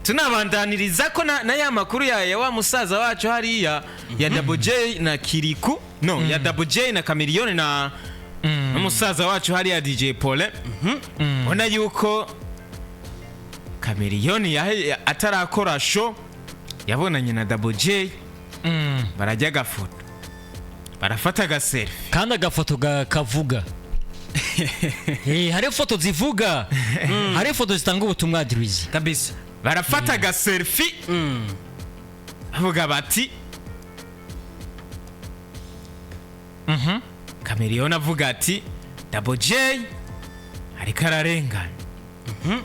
Tunabandaniriza ko na ya makuru ya wa musaza wacu hariya ya Double J na Kiriku, no, ya Double J na Chameleone na n'umusaza wacu hariya DJ Paul. Ubona yuko Chameleone atarakora show yabonanye na Double J, barajya agafoto, barafata agaselfie. Kandi agafoto kavuga. Hariho foto zivuga, hariho foto zitanga ubutumwa, Drizzy. Kabisa. Barafata agaselfie, bavuga bati, Chameleone avuga ati Double J ariko ararengana. Hariho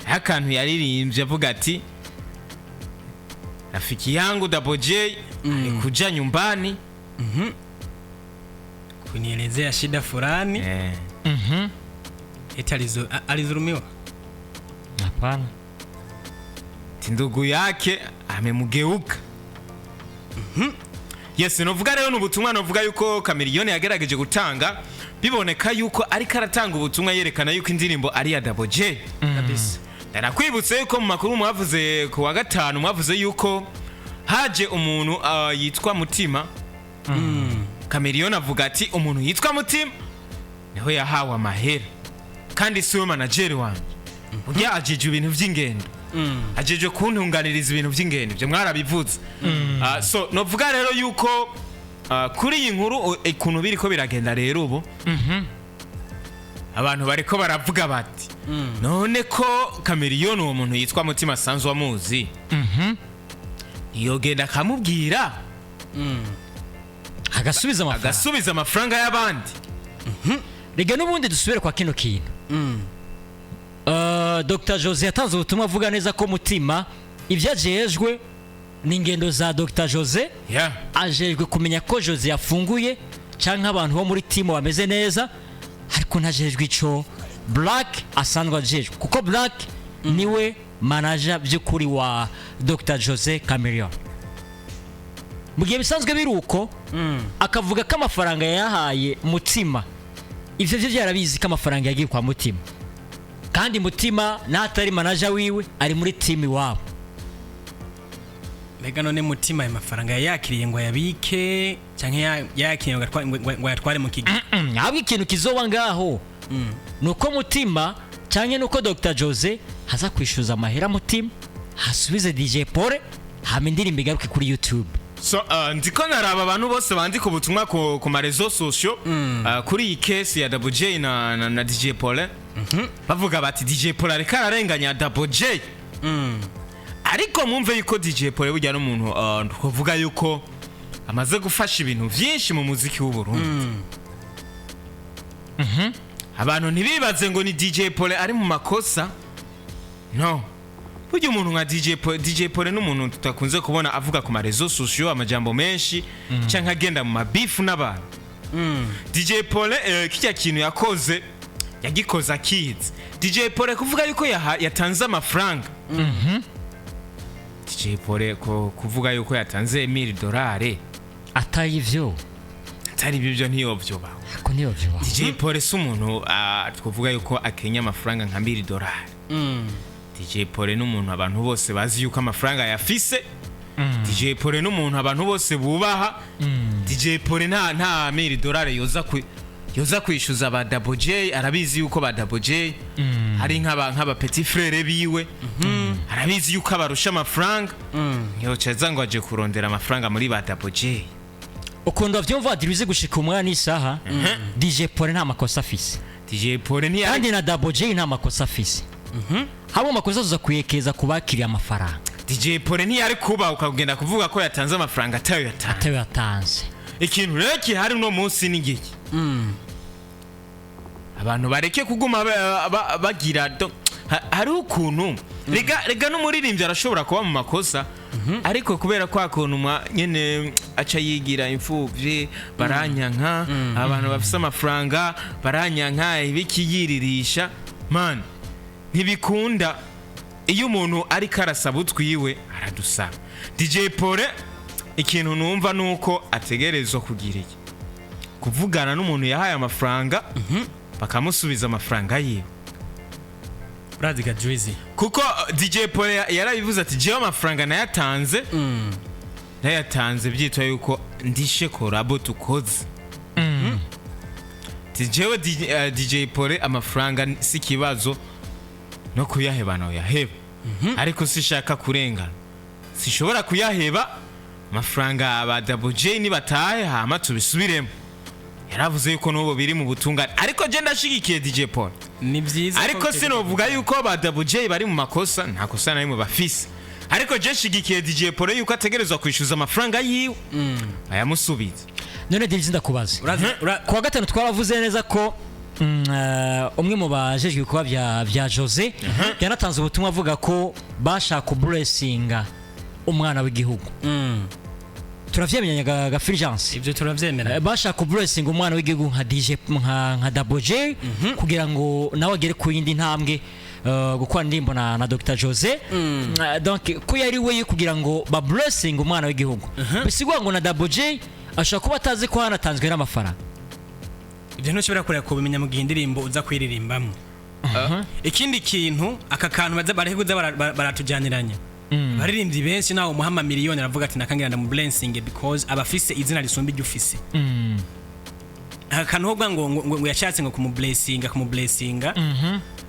akantu yaririmbye avuga ati rafiki yangu Double J alikuja nyumbani kunielezea shida fulani. Eti alizulumiwa. Hapana. Ati ndugu yake amemugeuka. Yes, novuga rero ni ubutumwa, novuga yuko Chameleone yagerageje gutanga, biboneka yuko ariko aratanga ubutumwa yerekana yuko indirimbo ari iya Double J. Kabisa. Narakwibutse yuko mu makuru mwavuze ku wa gatanu, mwavuze yuko haje umuntu yitwa Mutima. Chameleone avuga ati umuntu yitwa Mutima niho yahawe amahera, kandi siwe manager wanjye, urya ajeje ibintu by'ingendo, ajeje kuntunganiriza ibintu by'ingendo. Ibyo mwarabivuze. So novuga rero yuko kuri iyi nkuru ukuntu biriko biragenda rero ubu, abantu bariko baravuga bati none ko Chameleone uwo muntu yitwa Mutima asanzwe amuzi, yogenda akamubwira agasubiza amafaranga, agasubiza amafaranga y'abandi. Rega n'ubundi dusubire kwa kino kintu. Dr Jose yatanze ubutumwa avuga neza ko Mutima ibyo ajejwe ni ingendo za Dr Jose. Ajejwe kumenya ko Jose yafunguye cyangwa abantu bo muri timu bameze neza, ariko ntajejwe ico Black asanzwe ajejwe, kuko Black niwe manager by'ukuri wa Dr Jose Chameleone. Mu gihe bisanzwe biri uko, akavuga ko amafaranga yayahaye Mutima, ivyo byo byarabizi ko amafaranga yagiye kwa Mutima, kandi Mutima n'atari manager wiwe, ari muri timu iwabo. Mbega none Mutima ayo mafaranga yayakiriye ngo ayabike, canke yayakiriye ngo ayatware mu kigega? Ahubwo ikintu kizoba ngaho ni uko Mutima cyangwa nuko Dr Jose haza kwishyuza amahera Mutima, hasubize DJ Paul, hama indirimbo igaruke kuri YouTube. So ndiko naraba abantu bose bandika ubutumwa ku ma réseaux sociaux kuri iyi case ya Double J na DJ Paul, bavuga bati DJ Paul ariko ararenganya Double J. Ariko mwumve yuko DJ Paul burya n'umuntu twavuga yuko amaze gufasha ibintu vyinshi mu muziki w'u Burundi. Abantu ntibibaze ngo ni DJ Paul ari mu makosa. No, burya umuntu nka DJ Paul, DJ Paul ni umuntu tutakunze kubona avuga ku ma réseaux sociaux amajambo menshi canke agenda mu mabifu n'abantu. DJ Paul kijya kintu yakoze yagikoze akizi. DJ Paul kuvuga yuko yatanze amafaranga, DJ Paul kuvuga yuko yatanze $1000 atari ivyo, atari ibyo ntiyovyoba. Ko niyo vyo. DJ Paul si umuntu twavuga yuko akenya amafaranga nka $1000. DJ Paul ni umuntu abantu bose bazi yuko amafaranga yafise. DJ Paul ni umuntu abantu bose bubaha. DJ Paul nta $1000 yoza kwishyuza ba Double J. Arabizi yuko ba Double J hari nk'aba petit frère biwe, arabizi yuko abarusha amafaranga, ntiyocaza ngo aje kurondera amafaranga muri ba Double J. Ukuntu bavyumva, Drizzy, gushika umwana n'isaha DJ Paul nta makosa afise. DJ Paul ntiyari Kandi na Double J nta makosa afise. Hamwe amakosa tuza kuyekeza ku bakiriye amafaranga. DJ Paul ntiyari kuba ukagenda kuvuga ko yatanze amafaranga atayo yatanze. Atayo yatanze. Ikintu rero gihari uno munsi ni ngiki: abantu bareke kuguma bagira hariho ukuntu rega n'umuririmbyi arashobora kuba mu makosa, ariko kubera kwa kuntu nyene aca yigira imfuvyi, baranyanka, abantu bafise amafaranga baranyanka, ibiki, yiririsha. Man, ntibikunda. Iyo umuntu ariko arasaba utwiwe aradusaba. DJ Paul, ikintu numva nuko ategerezwa kugira iki: kuvugana n'umuntu yahaye amafaranga, bakamusubiza amafaranga yiwe. Urazi ga Drizzy. Kuko DJ Paul yarabivuze ati: "Jewe amafaranga nayatanze byitwa yuko ndishe collabo tukoze." Ati: "Jewe DJ Paul, amafaranga si ikibazo, no kuyaheba noyaheba, ariko sishaka kurengana, sishobora kuyaheba amafaranga. Aba Double J nibatahe, hama tubisubiremo." Yaravuze yuko n'ubu biri mu butungane, ariko je ndashigikiye DJ Paul. Ni byiza ko Ariko sinovuga yuko ba Double J bari mu makosa, nta kosa na rimwe bafise, ariko je nshigikiye DJ Paul yuko ategerezwa kwishyuza amafaranga yiwe, ayamusubiza. None Drizzy, ndakubaza. Urazi Kuwa gatanu twaravuze neza ko umwe mu bajejwe ibikorwa bya Jose yanatanze ubutumwa avuga ko bashaka kuburesinga umwana w'igihugu. Turavyemeranya ga Fulgence? Ibyo turabyemera. Bashaka kuburesinga umwana w'igihugu nka DJ, nka Double J, kugira ngo nawe agere ku yindi ntambwe, gukora indirimbo na Dr Jose. Donc ko yari we kugira ngo ba blessing umwana w'igihugu, bisigura ngo na Double J ashobora kuba atazi ko hanatanzwe n'amafaranga. Ibyo ntushobora kureba kubimenya mu gihe indirimbo uza kuyiririmbamo. Ikindi kintu, aka kantu baza bareke kuza baratujyaniranya. Abaririmbyi benshi, nawe umuha amamiliyoni, aravuga ati: "Nakangira ndamu blessing," because aba afise izina risumba iryo ufise. Aka kantu ho ngo yashatse ngo kumublessinga,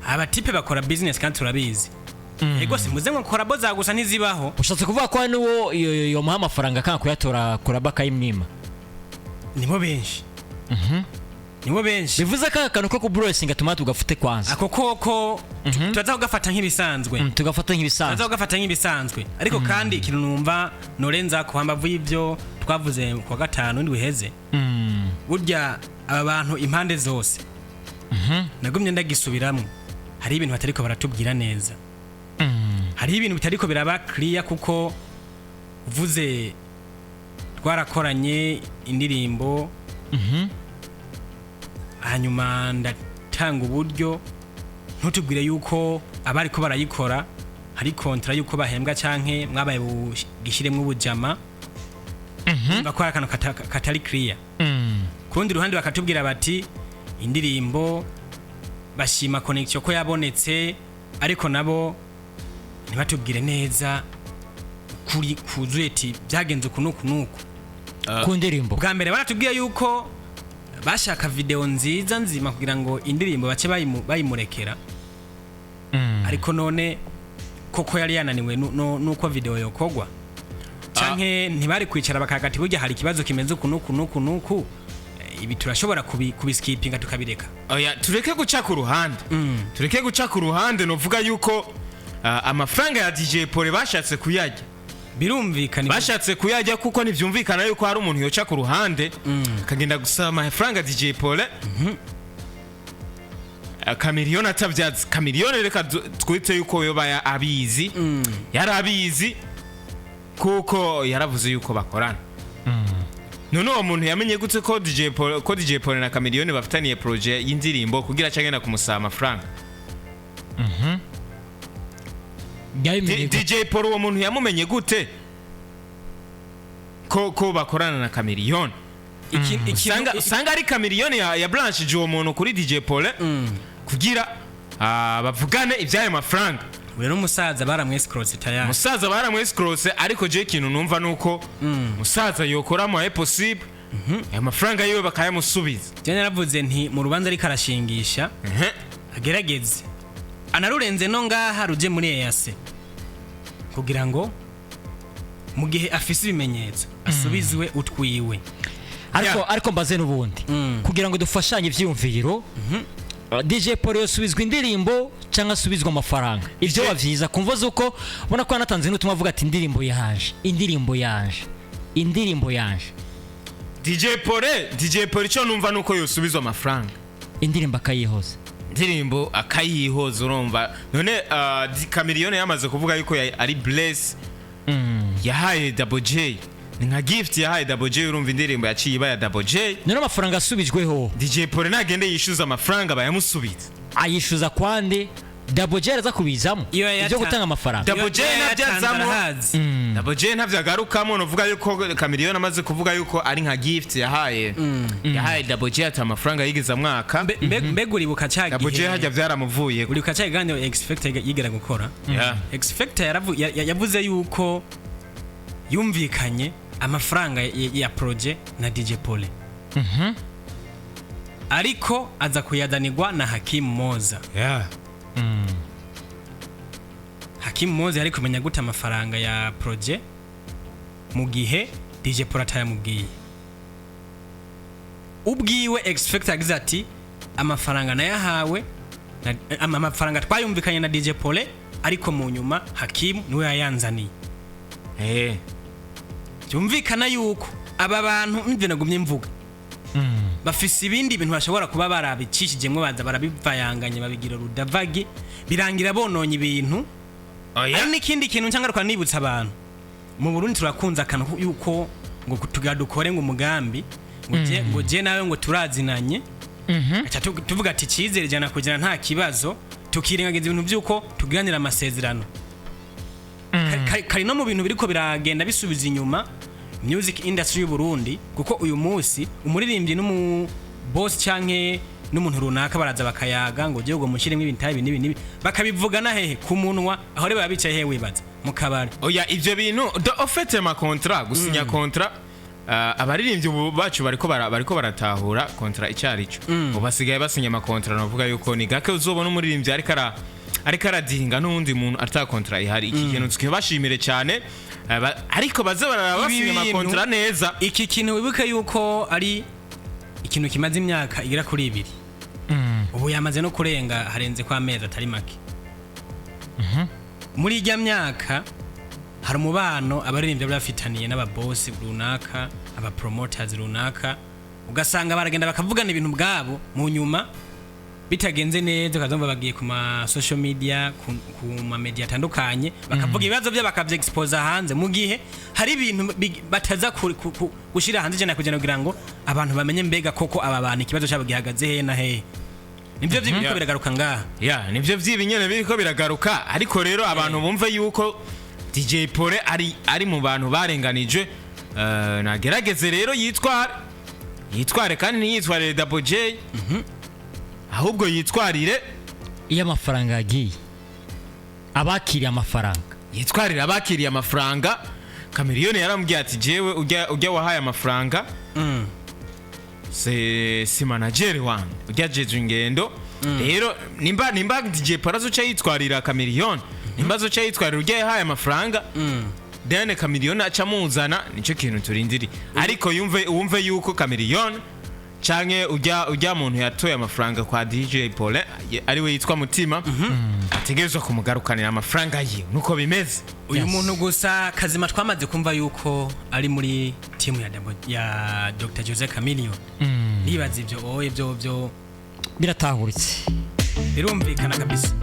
abatipe bakora business kandi turabizi. Ego, simuze ngo collabo za gusa ntizibaho. Ushatse kuvuga ko hari n'uwo yomuha amafaranga akanga kuyatora, collabo akayimwima? Nibo benshi, nibo benshi. Bivuze ko aka kantu ko kuburesinga tuma tugafute kwanza. Ako koko turaza kugafata nk'ibisanzwe. Tugafata Turaza nk'ibisanzwe. kugafata nk'ibisanzwe, ariko kandi ikintu numva norenza ku hambavu y'ibyo twavuze ku wa gatanu ndwi iheze, burya aba bantu impande zose, nagumye ndagisubiramo, hari ibintu batariko baratubwira neza, hariho ibintu bitariko biraba clear, kuko uvuze twarakoranye indirimbo, hanyuma ndatanga uburyo, ntutubwire yuko abariko barayikora hari contrat yuko bahembwa canke mwabaye bugishyiremwo ubujama. Urumva ko hari akantu katari clear. Ku rundi ruhande bakatubwira bati indirimbo bashima connection ko yabonetse, ariko nabo ntibatubwire neza kuri kuzuye ati byagenze uku nuku nuku. Ku ndirimbo. Bwa mbere baratubwiye yuko bashaka video nziza nzima kugira ngo indirimbo bace bayimurekera, ariko none koko yari yananiwe nuko video yokogwa, canke ntibari kwicara bakagati burya hari ikibazo kimeze uku nuku nuku nuku, ibi turashobora kubiskipinga tukabireka. Oya, tureke guca ku ruhande, tureke guca ku ruhande. Novuga yuko amafaranga ya DJ Paul bashatse kuyarya. Birumvikana. Bashatse kuyarya, kuko ntibyumvikana yuko hari umuntu yoca ku ruhande akagenda gusaba amafaranga DJ Paul, Chameleone atabyazi. Chameleone, reka twite yuko yoba abizi, yari abizi kuko yaravuze yuko bakorana. None uwo muntu yamenye gute ko DJ Paul na Chameleone bafitaniye projet y'indirimbo kugira ace agenda kumusaba amafaranga? Yabimenye gute? DJ Paul, uwo muntu yamumenye gute ko bakorana na Chameleone? Usanga ari Chameleone ya branchije uwo muntu kuri DJ Paul kugira bavugane iby'ayo mafaranga. Rero umusaza baramwescrotse tayari. Musaza baramwescrotse, ariko je ikintu numva nuko musaza yokora moyen possible, ayo mafaranga yiwe bakayamusubiza. Je naravuze nti mu rubanza ariko arashingisha, agerageze anarurenze no ngaha ruje muri EAC, kugira ngo mu gihe afise ibimenyetso asubizwe utwiwe. Ariko Yeah. ariko mbaze n'ubundi kugira ngo dufashanye ivyiyumviro: DJ Paul yosubizwa indirimbo cyangwa asubizwa amafaranga? Ivyo bavyiza kumva zuko ubona ko yanatanze n'ubutumwa avuga ati: "Indirimbo yaje, indirimbo yaje, indirimbo yaje." DJ Paul, icyo numva nuko yosubizwa amafaranga. Indirimbo akayihoza. Indirimbo akayihoza. Urumva none Chameleone yamaze kuvuga yuko ari bless yahaye Double J, ni nka gift yahaye Double J. Urumva indirimbo yaciye iba ya Double J. None amafaranga asubijweho? DJ Paul nagende yishyuza amafaranga, bayamusubiza. Ayishyuza kwande? Double J araza kubizamo Iyo ibyo gutanga amafaranga. Double J Iyo nabyo yatanze azamo. arahazi. Double J ntavyo agarukamo. Nuvuga yuko Chameleone amaze kuvuga yuko ari nka gift yahaye Double J, ati amafaranga yigeze mwaka. Mbega uribuka cya Double J gihe hajya byaramuvuye. Uribuka cya kiganiro X Factor yigera gukora? Yeah. X Factor yavuze yuko yumvikanye amafaranga ya projet na DJ Pole, ariko aza kuyadanirwa na Hakim Moza. Hakim Moza yari kumenya gute amafaranga ya projet mu gihe DJ Pole atayamubwiye ubwiwe? X Factor yagize ati amafaranga nayahawe amafaranga twayumvikanye na DJ Pole, ariko mu nyuma Hakim niwe yayanzaniye. Byumvikana yuko aba bantu, nivyo nagumye mvuga, bafise ibindi bintu bashobora kuba barabicishijemwo, baza barabivayanganye, babigira rudavagi, birangira bononye ibintu. Oya. Hari n'ikindi kintu ncangaruka nibutsa abantu: mu Burundi turakunze akantu yuko ngo tugira dukore ngo umugambi, ngo je nawe ngo turazinanye. Aca tuvuga ati icyizere 100% nta kibazo, tukirengagiza ibintu by'uko tugiranira amasezerano. Kari no mu bintu biriko biragenda bisubiza inyuma music industry y'u Burundi, kuko uyu munsi umuririmbyi n'umu boss canke n'umuntu runaka baraza bakayaga ngo je ngo mushyiremo ibintu ibi n'ibi n'ibi, bakabivugana hehe? Ku munwa. Aho rero baba bicaye hehe? Wibaza mu kabari. Oya, ivyo bintu au fait ma contrat, gusinya contrat, abaririmbyi ubu bacu bariko baratahura contrat icyarico. Ubu basigaye basinya ama contrat. Navuga yuko ni gake uzobona umuririmbyi ariko aradinga n'uwundi muntu ata contrat ihari. Iki kintu tukibashimire cyane. Ariko baze baraba Ibi basinya ama contrat neza. Iki kintu wibuke yuko ari ikintu kimaze imyaka igera kuri 2, ubu yamaze no kurenga, harenze ko amezi atari make. Muri ijya myaka hari umubano abaririmbyi bari bafitaniye n'ababosi runaka, abapromoters runaka, ugasanga baragenda bakavugana ibintu bwabo, mu nyuma bitagenze neza ukazumva bagiye ku ma social media, ku ma media atandukanye, bakavuga ibibazo byabo, bakavye-exposa hanze, mu gihe hari ibintu bataza gushira hanze 100% kugira ngo abantu bamenye mbega koko aba bantu ikibazo cyabo gihagaze hehe na hehe. Nivyo vy'ibiriko biragaruka ngaha. Ya, nivyo vyibi nyene biriko biragaruka. Ariko rero abantu bumve yuko DJ Pole ari mu bantu barenganijwe. Nagerageze rero yitware, yitware, kandi ntiyitwarire Double J, ahubwo yitwarire Iyo amafaranga yagiye, abakiriye amafaranga. Yitwarire abakiriye amafaranga. Chameleone yaramubwiye ati jewe ujya wahaye amafaranga si manager wanjye, ujya jeje ingendo. Rero nimba DJ Pole azoca yitwarira Chameleone, nimba azoca yitwarira ujya yahaye amafaranga, then Chameleone aca amuzana, nicyo kintu turindiri. Ariko yumve, wumve yuko Chameleone canke ujya muntu yatoye amafaranga kwa DJ Paul, ariwe yitwa Mutima, ategerezwa kumugarukanira amafaranga yiwe, nuko bimeze. Uyu Yes. muntu gusa kazima twamaze kumva yuko ari muri timu ya Dr Jose Chameleone. Nibaza ibyo oye byo Biratahuritse. Birumvikana kabisa.